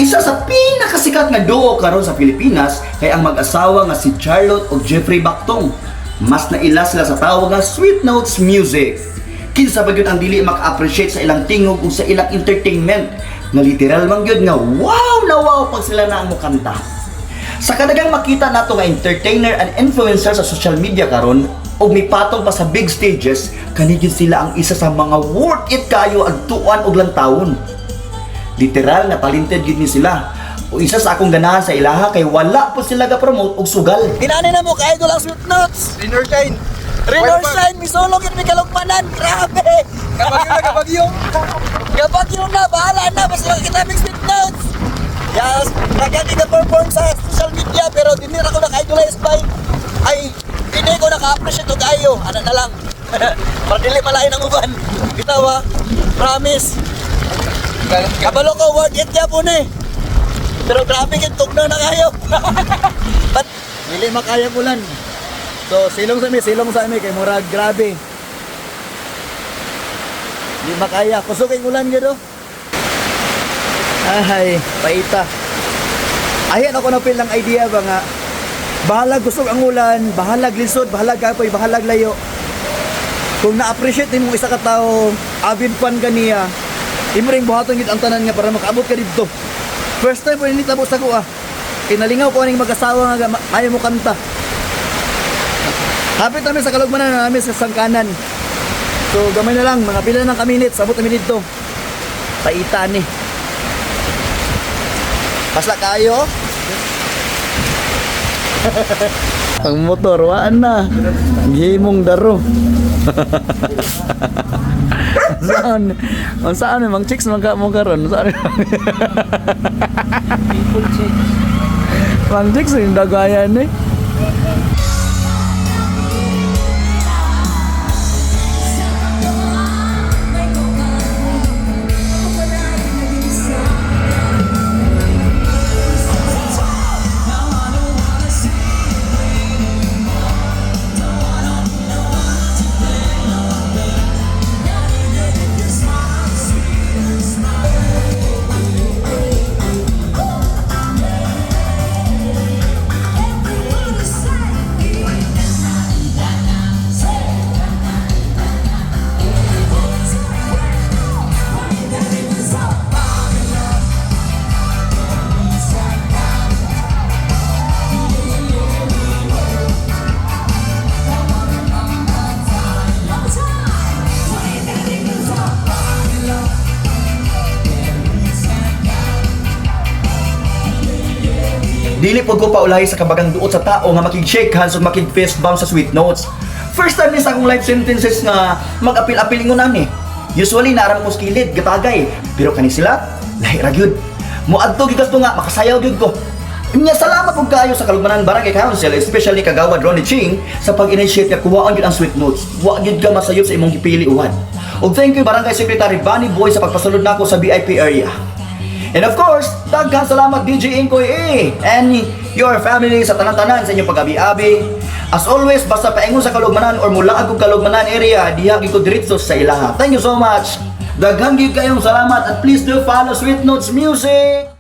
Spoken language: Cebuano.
Isa sa pinakasikat nga duo karon sa Pilipinas kay ang mag-asawa nga si Charlotte ug Jeffrey Bactong. Mas naila sila sa tawag nga Sweet Notes Music. Kinsa ba gyud ang dili maka-appreciate sa ilang tingog ug sa ilang entertainment nga literal man gyud nga wow na wow pag sila na ang mokanta. Sa kadagang makita nato nga entertainer and influencer sa social media karon ug mipatong pa sa big stages, kani gyud sila ang isa sa mga worth it kayo adtuan og lantawon. Literal nga talented gyud ni sila. O isa sa akong ganahan sa ilaha kay wala po sila ga-promote og sugal. Inani na mo ka-idol ang Sweet Notes. Rain or shine. Rain or shine, misulong yun may Kalugmanan. Grabe! Kabagyo na, kabagyo. Kabagyo na, bahala na. Basta makita kaming Sweet Notes. Yes, nagani ka perform sa social media pero hindi ra ko naka-idolize by ay hindi ko naka-appreciate og ayo. Ana na lang. Para dili malain ang uban. Bitaw ha. Promise. Kabalo ko worth it gyapon eh. Pero grabe kay tugnaw na kayo. But Dili makaya ulan. So silong sa mi kay murag grabe. Di makaya, kusog kay ulan gyud oh. Ay, paita. Ayan ako na feel ng idea ba nga bahalag kusog ang ulan, bahalag lisod, bahalag kapoy, bahalag layo. Kung na-appreciate nimo isa ka tawo, avid fan ka niya, imo ring buhaton gyud ang tanan nga para makaabot ka didto. First time po nitabo sa ko ah. Kinalingaw ko aning mag-asawa nga ayaw mo kanta. Hapit namin sa Kalugmanan na namin sa Sangkanan. So gamay na lang, mga pila ng kaminit, sabot namin dito. Paita ni. Pasla kayo. Ang motor, waan na. Gihimong daro. Saan? Ang saan mang chicks man ka mo karon? Saan? People chicks. Mang chicks yung dagayan eh. Dili po ko paulahi sa kabagang duot sa tao nga makig-shake hands ug makig-fist bump sa Sweet Notes. First time ni sa akong life sentences nga mag-apil-apil ingon ani. Usually naaram ko sa kilid, gatagay. Pero kani sila, lahi ra gyud. Moadto gyud kasto nga makasayaw gyud ko. Nya salamat pud kaayo sa Kalugmanan Barangay Council, especially Kagawad Ronnie Ching sa pag-initiate nga kuwaon gyud ang Sweet Notes. Wa gyud ka masayop sa imong gipili uwan. Ug thank you Barangay Secretary Bunny Boy sa pagpasulod nako sa VIP area. And of course, daghan salamat DJ Inkoy A and your family sa tanan-tanan sa inyong pag-abi-abi. As always, basta paingon sa Kalugmanan or mula og Kalugmanan area, diha gyud ko diretso sa ilaha. Thank you so much. Daghan gyud kayong salamat at please do follow Sweet Notes Music.